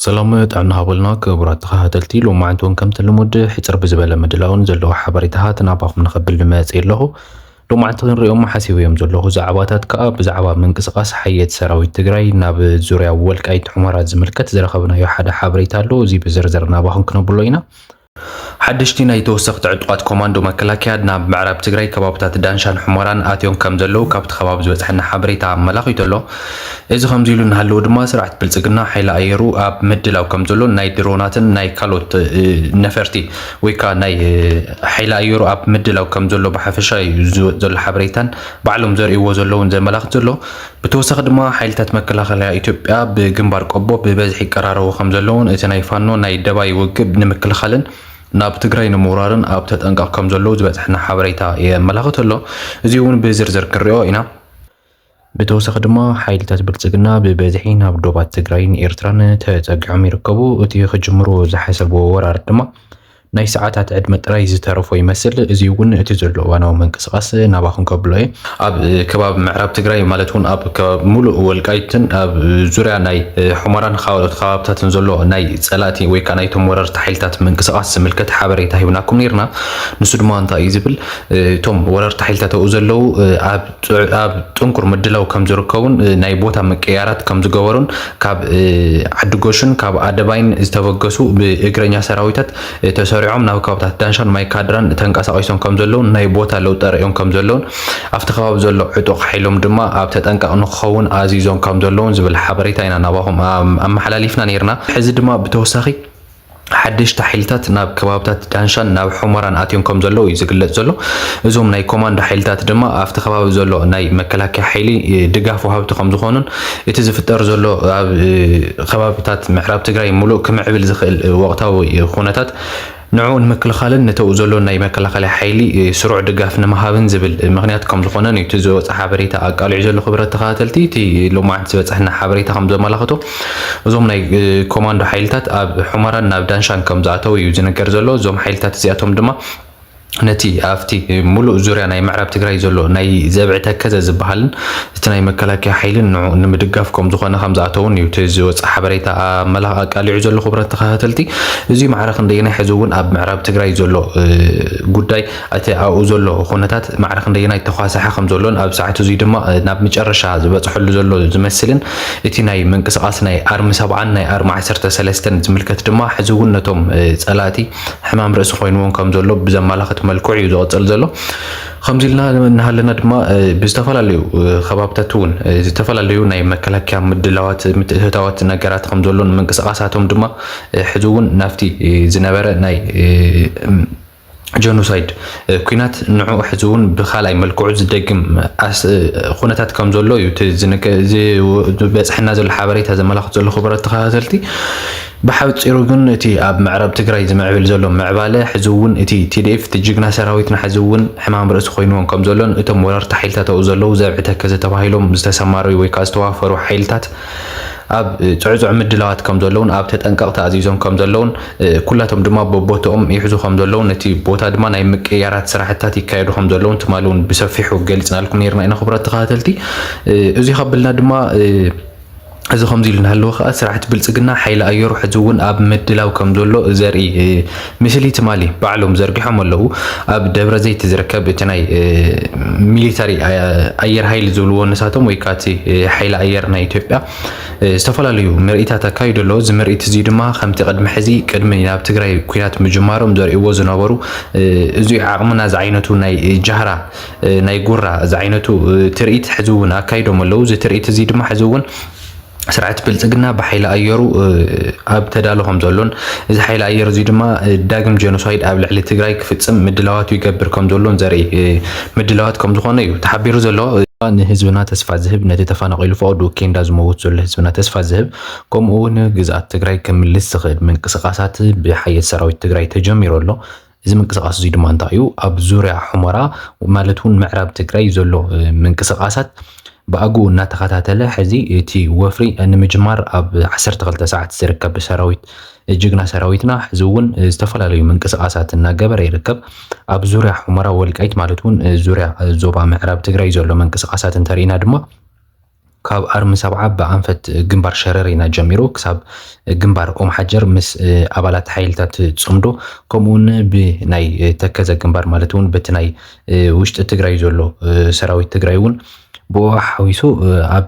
ሰላም ጥዕና ሃበልና ክቡራት ተኸታተልቲ፣ ሎማዓንቲ እውን ከምቲ ልሙድ ሕፅር ብዝበለ ምድላውን ዘለዎ ሓበሬታታት ናባኹም ንኸብል መፅእ ኣለኹ። ሎማዓንቲ ክንሪኦም ሓሲበዮም ዘለኹ ዛዕባታት ከዓ ብዛዕባ ምንቅስቃስ ሓየት ሰራዊት ትግራይ ናብ ዙርያ ወልቃይት ሑመራ ዝምልከት ዝረኸብናዮ ሓደ ሓበሬታ ኣሎ። እዚ ብዝርዝር ናባኹም ክነብሎ ኢና። ሓደሽቲ ናይ ተወሰኽቲ ዕጡቓት ኮማንዶ መከላከያ ናብ ምዕራብ ትግራይ ከባብታት ዳንሻን ሑመራን ኣትዮም ከም ዘለዉ ካብቲ ከባቢ ዝበፅሐና ሓበሬታ ኣመላኺቱ ኣሎ። እዚ ከምዚ ኢሉ እናሃለወ ድማ ስርዓት ብልፅግና ሓይሊ ኣየሩ ኣብ ምድላው ከም ዘሎ ናይ ድሮናትን ናይ ካልኦት ነፈርቲ ወይ ከዓ ናይ ሓይሊ ኣየሩ ኣብ ምድላው ከም ዘሎ ብሓፈሻ እዩ ዝወፅ ዘሎ ሓበሬታን ባዕሎም ዘርእይዎ ዘለውን ዘመላኽት ዘሎ። ብተወሳኺ ድማ ሓይልታት መከላኸያ ኢትዮጵያ ብግንባር ቆቦ ብበዝሒ ይቀራረቡ ከም ዘለውን እቲ ናይ ፋኖ ናይ ደባይ ውግእ ንምክልኻልን ናብ ትግራይ ንምውራርን ኣብ ተጠንቀቕ ከም ዘለዉ ዝበፅሐና ሓበሬታ የመላኽት ኣሎ። እዚ እውን ብዝርዝር ክንሪኦ ኢና። ብተወሳኺ ድማ ሓይልታት ብልፅግና ብበዝሒ ናብ ዶባት ትግራይን ኤርትራን ተፀጊዖም ይርከቡ። እቲ ክጅምሩ ዝሓሰብዎ ወራር ድማ ናይ ሰዓታት ዕድመ ጥራይ ዝተረፎ ይመስል። እዚ እውን እቲ ዘሎ እዋናዊ ምንቅስቃስ ናባኹም ከብሎ እየ። ኣብ ከባቢ ምዕራብ ትግራይ ማለት እውን ኣብ ከባቢ ሙሉእ ወልቃይትን ኣብ ዙርያ ናይ ሑመራን ካልኦት ከባብታትን ዘሎ ናይ ፀላእቲ ወይ ከዓ ናይቶም ወረርቲ ሓይልታት ምንቅስቃስ ዝምልከት ሓበሬታ ሂብናኩም ነርና። ንሱ ድማ እንታይ እዩ ዝብል፣ እቶም ወረርቲ ሓይልታት ኣብኡ ዘለዉ ኣብ ጥንኩር ምድላው ከም ዝርከቡን ናይ ቦታ ምቅያራት ከም ዝገበሩን ካብ ዓዲ ጎሹን ካብ ኣደባይን ዝተበገሱ ብእግረኛ ሰራዊታት ተሰሪዖም ናብ ከባብታት ዳንሻን ማይካድራን ተንቀሳቒሶም ከም ዘለውን ናይ ቦታ ለውጢ ኣርእዮም ከም ዘለውን ኣብቲ ከባቢ ዘሎ ዕጡቕ ሓይሎም ድማ ኣብ ተጠንቀቕ ንክኸውን ኣዚዞም ከም ዘለውን ዝብል ሓበሬታ ኢና ናባኹም ኣመሓላሊፍና ነይርና። ሕዚ ድማ ብተወሳኺ ሓደሽቲ ሓይልታት ናብ ከባብታት ዳንሻን ናብ ሑመራን ኣትዮም ከም ዘለዉ እዩ ዝግለጽ ዘሎ። እዞም ናይ ኮማንዶ ሓይልታት ድማ ኣብቲ ከባቢ ዘሎ ናይ መከላከያ ሓይሊ ድጋፍ ወሃብቲ ከም ዝኾኑን እቲ ዝፍጠር ዘሎ ኣብ ከባብታት ምዕራብ ትግራይ ሙሉእ ክምዕብል ዝኽእል ወቕታዊ ኩነታት ንዕኡ ንምክልኻልን ነተኡ ዘሎ ናይ መከላኸሊ ሓይሊ ስሩዕ ድጋፍ ንምሃብን ዝብል ምኽንያት ከም ዝኾነን እዩ እቲ ዝወፀ ሓበሬታ ኣቃሊዑ ዘሎ። ክብረት ተኸታተልቲ፣ እቲ ሎማዓንቲ ዝበፀሐና ሓበሬታ ከም ዘመላኽቶ እዞም ናይ ኮማንዶ ሓይልታት ኣብ ሑመራን ናብ ዳንሻን ከም ዝኣተው እዩ ዝነገር ዘሎ። እዞም ሓይልታት እዚኣቶም ድማ ነቲ ኣብቲ ሙሉእ ዙርያ ናይ ምዕራብ ትግራይ ዘሎ ናይ ዘብዒ ተከዘ ዝበሃልን እቲ ናይ መከላከያ ሓይልን ንዑ ንምድጋፍ ከም ዝኾነ ከም ዝኣተውን እዩ እቲ ዝወፀ ሓበሬታ ኣመላ ኣቃሊዑ ዘሎ። ክብረት ተኸታተልቲ፣ እዚ ማዕረ ክንደየናይ ሕዚ እውን ኣብ ምዕራብ ትግራይ ዘሎ ጉዳይ እቲ ኣብኡ ዘሎ ኩነታት ማዕረ ክንደየናይ ተኳሳሐ ከም ዘሎን ኣብ ሰዓት እዙይ ድማ ናብ መጨረሻ ዝበፅሐሉ ዘሎ ዝመስልን እቲ ናይ ምንቅስቃስ ናይ ኣርሚ ሰብዓን ናይ ኣርሚ ዓሰርተ ሰለስተን ዝምልከት ድማ ሕዚ እውን ነቶም ፀላእቲ ሕማም ርእሲ ኮይንዎም ከም ዘሎ ብዘመላኽት መልክዑ እዩ ዝቕፅል ዘሎ። ከምዚ ኢልና እናሃለና ድማ ብዝተፈላለዩ ከባብታት እውን ዝተፈላለዩ ናይ መከላከያ ምድላዋት ምትእትታዋት ነገራት ከም ዘሎን ምንቅስቃሳቶም ድማ ሕዚ እውን ናብቲ ዝነበረ ናይ ጀኖሳይድ ኩናት ንዕኡ ሕዚ እውን ብካልኣይ መልክዑ ዝደግም ኩነታት ከም ዘሎ እዩ ዝበፅሐና ዘሎ ሓበሬታ ዘመላኽት ዘሎ። ክቡራት ተኸታተልቲ፣ ብሓፂሩ ግን እቲ ኣብ ምዕራብ ትግራይ ዝምዕብል ዘሎ ምዕባለ ሕዚ እውን እቲ ቲዲኤፍ እቲ ጅግና ሰራዊትና ሕዚ እውን ሕማም ርእሲ ኮይንዎም ከም ዘሎን እቶም ወረርቲ ሓይልታት ኣብኡ ዘለዉ ዘብዒ ተከዘ ተባሂሎም ዝተሰማረዩ ወይ ከዓ ዝተዋፈሩ ሓይልታት ኣብ ፅዕፁዕ ምድላዋት ከም ዘለውን ኣብ ተጠንቀቕ ተኣዚዞም ከም ዘለውን ኩላቶም ድማ በቦትኦም ይሕዙ ከም ዘለውን እቲ ቦታ ድማ ናይ ምቅያራት ስራሕታት ይካየዱ ከም ዘለውን ትማሊ እውን ብሰፊሑ ገሊፅናልኩም ነርና ኢና። ክቡራት ተኸታተልቲ፣ እዚ ከብልና ድማ እዚ ከምዚ ኢሉ እናሃለወ ከዓ ስራሕቲ ብልፅግና ሓይሊ ኣየሩ ሕዚ እውን ኣብ ምድላው ከም ዘሎ ዘርኢ ምስሊ ትማሊ ባዕሎም ዘርጊሖም ኣለዉ። ኣብ ደብረ ዘይት ዝርከብ እቲ ናይ ሚሊታሪ ኣየር ሓይሊ ዝብልዎ ንሳቶም ወይ ከዓ እቲ ሓይሊ ኣየር ናይ ኢትዮጵያ ዝተፈላለዩ ምርኢታት ኣካይዱ ኣለዉ። እዚ ምርኢት እዚ ድማ ከምቲ ቅድሚ ሕዚ ቅድሚ ናብ ትግራይ ኩናት ምጅማሮም ዘርእይዎ ዝነበሩ እዚ ዓቕምና ዝዓይነቱ ናይ ጃህራ ናይ ጉራ ዝዓይነቱ ትርኢት ሕዚ እውን ኣካይዶም ኣለዉ። እዚ ትርኢት እዚ ድማ ሕዚ እውን ስርዓት ብልፅግና ብሓይሊ ኣየሩ ኣብ ተዳሎ ከም ዘሎን እዚ ሓይሊ ኣየር እዚ ድማ ዳግም ጀኖሳይድ ኣብ ልዕሊ ትግራይ ክፍፅም ምድላዋቱ ይገብር ከም ዘሎን ዘርኢ ምድላዋት ከም ዝኾነ እዩ ተሓቢሩ ዘሎ። ንህዝብና ተስፋ ዝህብ፣ ነቲ ተፈናቒሉ ፈቐድኡ ኬንዳ ዝመውት ዘሎ ህዝብና ተስፋ ዝህብ፣ ከምኡ እውን ግዝኣት ትግራይ ክምልስ ዝኽእል ምንቅስቃሳት ብሓየት ሰራዊት ትግራይ ተጀሚሩ ኣሎ። እዚ ምንቅስቃስ እዚ ድማ እንታይ እዩ? ኣብ ዙርያ ሑመራ ማለት እውን ምዕራብ ትግራይ ዘሎ ምንቅስቃሳት ብኣግኡ እናተኸታተለ ሕዚ እቲ ወፍሪ ንምጅማር ኣብ ዓሰርተ ክልተ ሰዓት ዝርከብ ሰራዊት ጅግና ሰራዊትና ሕዚ እውን ዝተፈላለዩ ምንቅስቃሳት እናገበረ ይርከብ። ኣብ ዙርያ ሑመራ ወልቃይት ማለት እውን ዙርያ ዞባ ምዕራብ ትግራይ ዘሎ ምንቅስቃሳት እንተሪእና ድማ ካብ ኣርሚ ሰብዓ ብኣንፈት ግንባር ሸረሪና ጀሚሩ ክሳብ ግንባር ኦም ሓጀር ምስ ኣባላት ሓይልታት ጽምዶ፣ ከምኡውን ብናይ ተከዘ ግንባር ማለት እውን በቲ ናይ ውሽጢ ትግራይ ዘሎ ሰራዊት ትግራይ እውን ብኡ ሓዊሱ ኣብ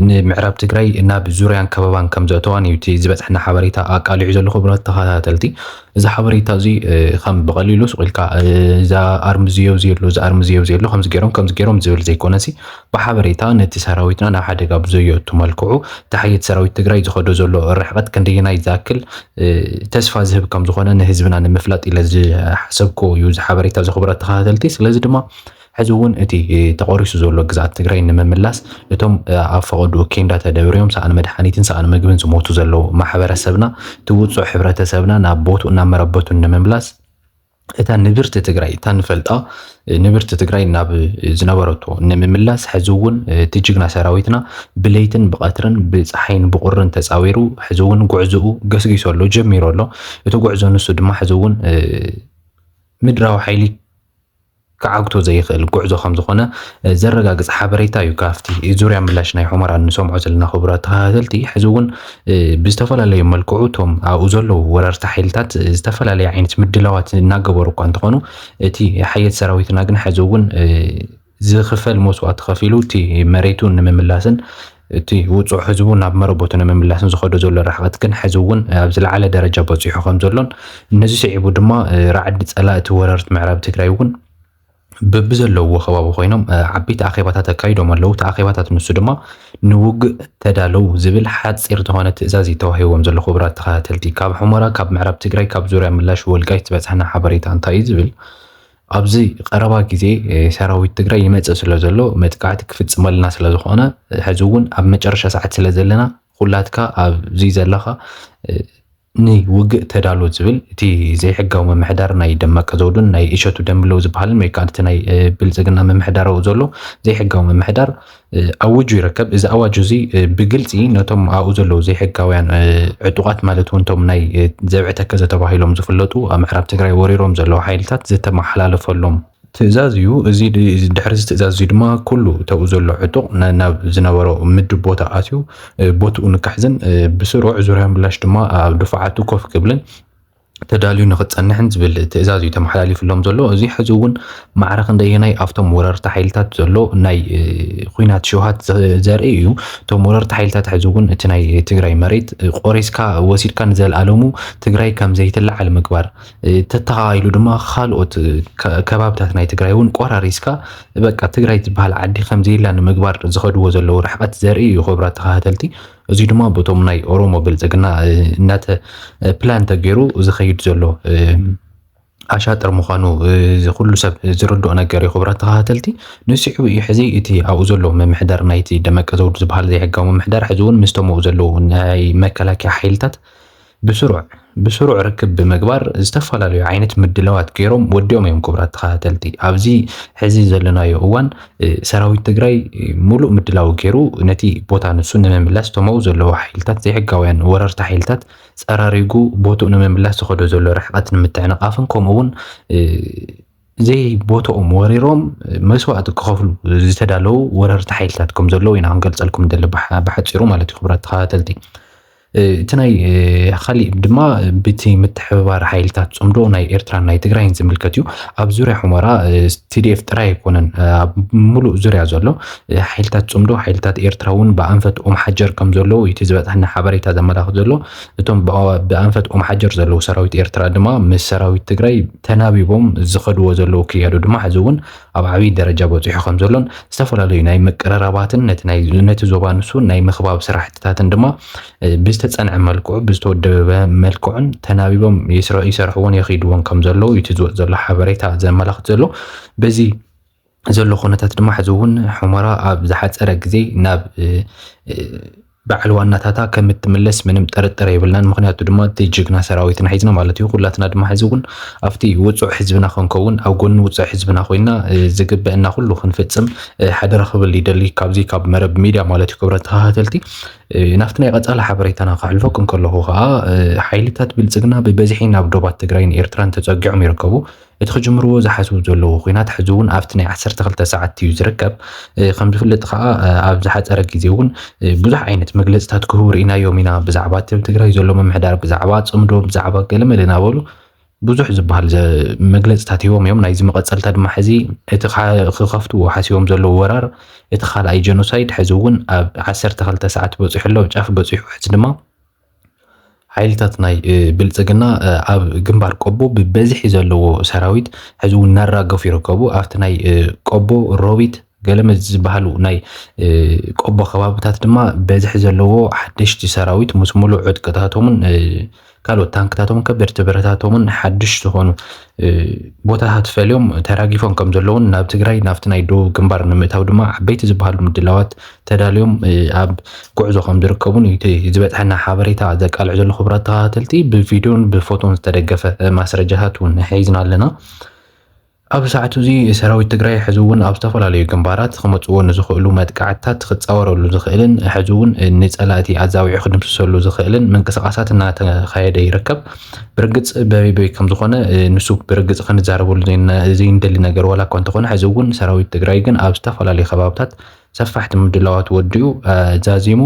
ንምዕራብ ትግራይ ናብ ዙርያን ከበባን ከም ዘእተዋን እዩ እቲ ዝበፅሐና ሓበሬታ ኣቃሊዑ ዘሎ። ክቡራት ተኸታተልቲ፣ እዚ ሓበሬታ እዚ ከም ብቐሊሉ ስቕ ኢልካ እዚ ኣርሚ እዚ ኣብዚ ኣሎ፣ እዚ ኣርሚ እዚ ኣብዚ ኣሎ፣ ከምዚ ገይሮም ከምዚ ገይሮም ዝብል ዘይኮነሲ፣ ብሓበሬታ ነቲ ሰራዊትና ናብ ሓደጋ ብዘየእቱ መልክዑ እቲ ሓየት ሰራዊት ትግራይ ዝኸዶ ዘሎ ርሕቐት ክንደየናይ ዝኣክል ተስፋ ዝህብ ከም ዝኾነ ንህዝብና ንምፍላጥ ኢለ ዝሓሰብክዎ እዩ እዚ ሓበሬታ እዚ። ክቡራት ተኸታተልቲ፣ ስለዚ ድማ ሕዚ እውን እቲ ተቆሪሱ ዘሎ ግዝኣት ትግራይ ንምምላስ እቶም ኣብ ፈቐድኡ ኬንዳ ተደብርዮም ሰኣን መድሓኒትን ሰኣን ምግብን ዝሞቱ ዘለዉ ማሕበረሰብና፣ እቲ ውፁዕ ሕብረተሰብና ናብ ቦትኡ ናብ መረበቱ ንምምላስ እታ ንብርቲ ትግራይ፣ እታ ንፈልጣ ንብርቲ ትግራይ ናብ ዝነበረቶ ንምምላስ ሕዚ እውን እቲ ጅግና ሰራዊትና ብለይትን ብቐትርን ብፀሓይን ብቁርን ተፃዊሩ ሕዚ እውን ጉዕዝኡ ገስጊሱ ኣሎ፣ ጀሚሩ ኣሎ። እቲ ጉዕዞ ንሱ ድማ ሕዚ እውን ምድራዊ ሓይሊ ክዓግቶ ዘይኽእል ጉዕዞ ከም ዝኾነ ዘረጋግጽ ሓበሬታ እዩ ካብቲ ዙርያ ምላሽ ናይ ሑመራ እንሰምዖ ዘለና። ክቡራት ተኸታተልቲ፣ ሕዚ እውን ብዝተፈላለዩ መልክዑ እቶም ኣብኡ ዘለዉ ወረርቲ ሓይልታት ዝተፈላለየ ዓይነት ምድላዋት እናገበሩ እኳ እንተኾኑ፣ እቲ ሓየት ሰራዊትና ግን ሕዚ እውን ዝኽፈል መስዋእቲ ከፊሉ እቲ መሬቱ ንምምላስን እቲ ውፁዕ ህዝቡ ናብ መረቦቱ ንምምላስን ዝኸዶ ዘሎ ርሕቐት ግን ሕዚ እውን ኣብ ዝለዓለ ደረጃ በፂሑ ከም ዘሎን፣ ነዚ ስዒቡ ድማ ራዕዲ ጸላእቲ ወረርቲ ምዕራብ ትግራይ እውን በብዘለውዎ ከባቢ ኮይኖም ዓበይቲ ኣኼባታት ኣካይዶም ኣለዉ። እቲ ኣኼባታት ንሱ ድማ ንውግእ ተዳለዉ ዝብል ሓፂር ዝኾነ ትእዛዝ እዩ ተዋሂቦም ዘሎ። ክቡራት ተኸታተልቲ፣ ካብ ሑመራ፣ ካብ ምዕራብ ትግራይ፣ ካብ ዙርያ ምላሽ ወልቃይት ዝበፅሐና ሓበሬታ እንታይ እዩ ዝብል፣ ኣብዚ ቀረባ ግዜ ሰራዊት ትግራይ ይመፅእ ስለ ዘሎ መጥቃዕቲ ክፍፅመልና ስለ ዝኾነ ሕዚ እውን ኣብ መጨረሻ ሰዓት ስለ ዘለና ኩላትካ ኣብዚ ዘለኻ ንውግእ ተዳሎ ዝብል እቲ ዘይሕጋዊ ምምሕዳር ናይ ደመቀ ዘውዱን ናይ እሸቱ ደምለው ዝበሃልን ወይ ከዓ እቲ ናይ ብልፅግና ምምሕዳር ኣብኡ ዘሎ ዘይሕጋዊ ምምሕዳር ኣውጁ ይርከብ። እዚ ኣዋጅ እዚ ብግልፂ ነቶም ኣብኡ ዘለዉ ዘይሕጋውያን ዕጡቓት ማለት እውን እቶም ናይ ዘብዒ ተከዘ ተባሂሎም ዝፍለጡ ኣብ ምዕራብ ትግራይ ወሪሮም ዘለዉ ሓይልታት ዝተመሓላለፈሎም ትእዛዝ እዩ። እዚ ድ-፣ ድሕሪ እዚ ትእዛዝ እዚ ድማ ኩሉ ተብኡ ዘሎ ዕጡቕ ና-፣ ናብ ዝነበሮ ምድብ ቦታ ኣትዩ፣ እ፣ ቦትኡ ንክሕዝን፣ እ፣ ብስሩዕ ዙርያ ምላሽ ድማ ኣብ ድፋዓቱ ኮፍ ክብልን ተዳልዩ ንክጸንሕን ዝብል ትእዛዝ እዩ ተመሓላሊፍሎም ዘሎ። እዚ ሕዚ እውን ማዕረ ክንደየናይ ኣብቶም ወረርቲ ሓይልታት ዘሎ ናይ፣ እ፣ ኹናት ሸውሃት ዘ-፣ ዘርኢ እዩ። እቶም ወረርቲ ሓይልታት ሕዚ እውን እቲ ናይ ትግራይ መሬት፣ እ፣ ቆሪስካ ወሲድካ ንዘለኣለሙ ትግራይ ከም ዘይትለዓል ምግባር፣ እ፣ ተተኻኢሉ ድማ ካልኦት፣ እ፣ ከ-፣ ከባብታት ናይ ትግራይ እውን ቆራሪስካ፣ በቃ ትግራይ ትበሃል ዓዲ ከም ዘይላ ንምግባር ዝኸድዎ ዘለዉ ርሕቐት ዘርኢ እዩ። ክቡራት ተኸታተልቲ፣ እዚ ድማ በቶም ናይ ኦሮሞ ብልጽግና፣ እ፣ እናተ-፣ እ፣ ፕላን ተገይሩ ዝኸይድ ዘሎ፣ እ፣ ኣሻጥር ምዃኑ፣ እ፣ እዚ ኩሉ ሰብ ዝርድኦ ነገር እዩ። ክቡራት ተኸታተልቲ፣ ንስዒቡ እዩ ሕዚ እቲ ኣብኡ ዘሎ ምምሕዳር ናይቲ ደመቀ ዘውዱ ዝበሃል ዘይሕጋዊ ምምሕዳር ሕዚ እውን ምስቶም ኣብኡ ዘለዉ ናይ መከላከያ ሓይልታት ብስሩዕ፣ ብስሩዕ ርክብ ብምግባር ዝተፈላለዩ ዓይነት ምድላዋት ገይሮም ወዲኦም እዮም። ክቡራት ተኸታተልቲ፣ ኣብዚ ሕዚ ዘለናዮ እዋን፣ እ፣ ሰራዊት ትግራይ፣ እ፣ ሙሉእ ምድላው ገይሩ ነቲ ቦታ ንሱ ንምምላስ እቶም ኣብኡ ዘለዉ ሓይልታት፣ ዘይሕጋውያን ወረርቲ ሓይልታት ጸራሪጉ ቦትኡ ንምምላስ ዝኸዶ ዘሎ ርሕቐት ንምትዕንቓፍን ከምኡ እውን፣ እ፣ ዘይቦትኦም ወሪሮም መስዋእቲ ክኸፍሉ ዝተዳለዉ ወረርቲ ሓይልታት ከም ዘለዉ ኢና ክንገልጸልኩም ንደሊ ብሓ-፣ ብሓጺሩ ማለት እዩ። ክቡራት ተኸታተልቲ፣ እ፣ እቲ ናይ፣ እ፣ ካሊእ ድማ ብቲ ምትሕብባር ሓይልታት ጽምዶ ናይ ኤርትራን ናይ ትግራይን ዝምልከት እዩ። ኣብ ዙርያ ሑመራ፣ እ፣ ቲ ዲ ኤፍ ጥራይ ኣይኮነን፣ እ፣ ኣብ ሙሉእ ዙርያ ዘሎ፣ እ፣ ሓይልታት ጽምዶ፣ ሓይልታት ኤርትራ እውን ብኣንፈት ኦም ሓጀር ከም ዘለዉ እቲ ዝበጽሐና ሓበሬታ ዘመላኽት ዘሎ። እቶም ብኣ-፣ ብኣንፈት ኦም ሓጀር ዘለዉ ሰራዊት ኤርትራ ድማ ምስ ሰራዊት ትግራይ ተናቢቦም ዝኸድዎ ዘለዉ ክያዶ ድማ ሕዚ እውን ኣብ ዓብዪ ደረጃ በፂሑ ከም ዘሎን ዝተፈላለዩ ናይ ምቅርራባትን ነቲ ናይ፣ ነቲ ዞባ ንሱ ናይ ምኽባብ ስራሕትታትን ድማ፣ እ፣ ብዝተጸንዐ መልክዑ፣ ብዝተወደበ መልክዑን ተናቢቦም ይስረ-፣ ይሰርሕዎን የኽይድዎን ከም ዘለዉ እቲ ዝወጽእ ዘሎ ሓበሬታ ዘመላኽት ዘሎ። በዚ ዘሎ ኩነታት ድማ ሕዚ እውን ሑመራ ኣብ ዝሓጸረ ግዜ ናብ፣ እ፣ እ፣ በዓል ዋናታታ ከም እትምለስ ምንም ጥርጥር የብልናን። ምኽንያቱ ድማ እቲ ጅግና ሰራዊትና ሒዝና ማለት እዩ። ኩላትና ድማ ሕዚ እውን ኣብቲ ውጹዕ ህዝብና ክንከውን፣ ኣብ ጎኒ ውጹዕ ህዝብና ኮይና፣ እ፣ ዝግበአና ኩሉ ክንፍጽም፣ እ፣ ሓደራ ክብል ይደሊ። ካብዚ ካብ መረብ ሚድያ ማለት እዩ። ክቡራት ተኸታተልቲ፣ እ፣ ናብቲ ናይ ቀጻሊ ሓበሬታና ከሕልፈኩም ከለኹ ከዓ፣ እ፣ ሓይልታት ብልጽግና ብበዝሒ ናብ ዶባት ትግራይን ኤርትራን ተጸጊዖም ይርከቡ። እቲ ክጅምርዎ ዝሓስቡ ዘለዉ ኲናት ሕዚ እውን ኣብቲ ናይ ዓሰርተ ክልተ ሰዓት እዩ ዝርከብ። ከም ዝፍለጥ ከዓ ኣብ ዝሓፀረ ግዜ እውን ብዙሕ ዓይነት መግለፅታት ክህቡ ርኢናዮም ኢና። ብዛዕባ እቲ ትግራይ ዘሎ ምምሕዳር፣ ብዛዕባ ፅምዶ፣ ብዛዕባ ገለመለ እናበሉ ብዙሕ ዝበሃል መግለፅታት ሂቦም እዮም። ናይዚ መቐፀልታ ድማ ሕዚ እቲ ክኸፍትዎ ሓሲቦም ዘለዉ ወራር እቲ ካልኣይ ጀኖሳይድ ሕዚ እውን ኣብ ዓሰርተ ክልተ ሰዓት በፂሑ ኣሎ፣ ጫፍ በፂሑ። ሕዚ ድማ ሓይልታት ናይ ብልፅግና ኣብ ግንባር ቆቦ ብበዝሒ ዘለዎ ሰራዊት ሕዚ እውን እናራገፉ ይርከቡ። ኣብቲ ናይ ቆቦ፣ ሮቢት፣ ገለመ ዝበሃሉ ናይ ቆቦ ከባብታት ድማ በዝሒ ዘለዎ ሓደሽቲ ሰራዊት ምስ ሙሉእ ዕጥቅታቶምን ካልኦት ታንክታቶምን ከበድቲ ብረታቶምን ሓድሽ ዝኾኑ ቦታታት ፈልዮም ተራጊፎም ከም ዘለውን ናብ ትግራይ ናብቲ ናይ ደቡብ ግንባር ንምእታው ድማ ዓበይቲ ዝበሃሉ ምድላዋት ተዳልዮም ኣብ ጉዕዞ ከም ዝርከቡን እቲ ዝበፅሐና ሓበሬታ ዘቃልዕ ዘሎ። ክቡራት ተኸታተልቲ፣ ብቪድዮን ብፎቶን ዝተደገፈ ማስረጃታት እውን ሒዝና ኣለና። ኣብ ሰዓቱ እዚ ሰራዊት ትግራይ ሕዚ እውን ኣብ ዝተፈላለዩ ግንባራት ክመፅዎ ንዝኽእሉ መጥቃዕትታት ክፃወረሉ ዝኽእልን ሕዚ እውን ንፀላእቲ ኣዛዊዑ ክድምስሰሉ ዝኽእልን ምንቅስቃሳት እናተኻየደ ይርከብ። ብርግፅ በበይ በይ ከም ዝኾነ ንሱ ብርግፅ ክንዛረበሉ ዘይንደሊ ነገር ዋላ እኳ እንተኾነ፣ ሕዚ እውን ሰራዊት ትግራይ ግን ኣብ ዝተፈላለዩ ከባብታት ሰፋሕቲ ምድላዋት ወዲኡ ዛዚሙ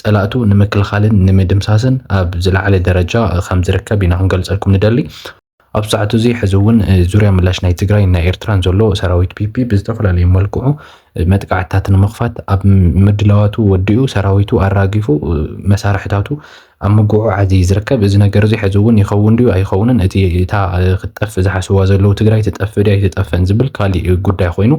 ፀላእቱ ንምክልኻልን ንምድምሳስን ኣብ ዝለዓለ ደረጃ ከም ዝርከብ ኢና ክንገልፀልኩም ንደሊ። ኣብ ሰዓቱ እዚ ሕዚ እውን ዙርያ ምላሽ ናይ ትግራይ ናይ ኤርትራን ዘሎ ሰራዊት ፒፒ ብዝተፈላለዩ መልክዑ መጥቃዕትታት ንምኽፋት ኣብ ምድላዋቱ ወዲኡ ሰራዊቱ ኣራጊፉ መሳርሕታቱ ኣብ ምጉዕዓዝ እዩ ዝርከብ። እዚ ነገር እዚ ሕዚ እውን ይኸውን ድዩ ኣይኸውንን፣ እቲ እታ ክትጠፍእ ዝሓስብዋ ዘለዉ ትግራይ ትጠፍእ ድያ ኣይትጠፍእን ዝብል ካሊእ ጉዳይ ኮይኑ፣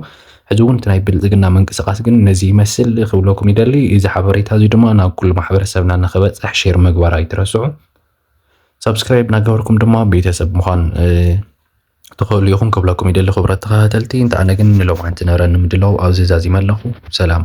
ሕዚ እውን እቲ ናይ ብልፅግና ምንቅስቃስ ግን ነዚ ይመስል ክብለኩም ይደሊ። እዚ ሓበሬታ እዚ ድማ ናብ ኩሉ ማሕበረሰብና ንክበፅሕ ሼር ምግባር ኣይትረስዑ። ሳብስክራይብ እናገበርኩም ድማ ቤተሰብ ምዃን ትኽእሉ ኢኹም ክብለኩም ይደሊ። ክቡራት ተኸታተልቲ፣ እንተ ኣነ ግን ንሎማዓንቲ ዝነበረኒ ምድላው ኣብዚ ዛዚመ ኣለኹ። ሰላም።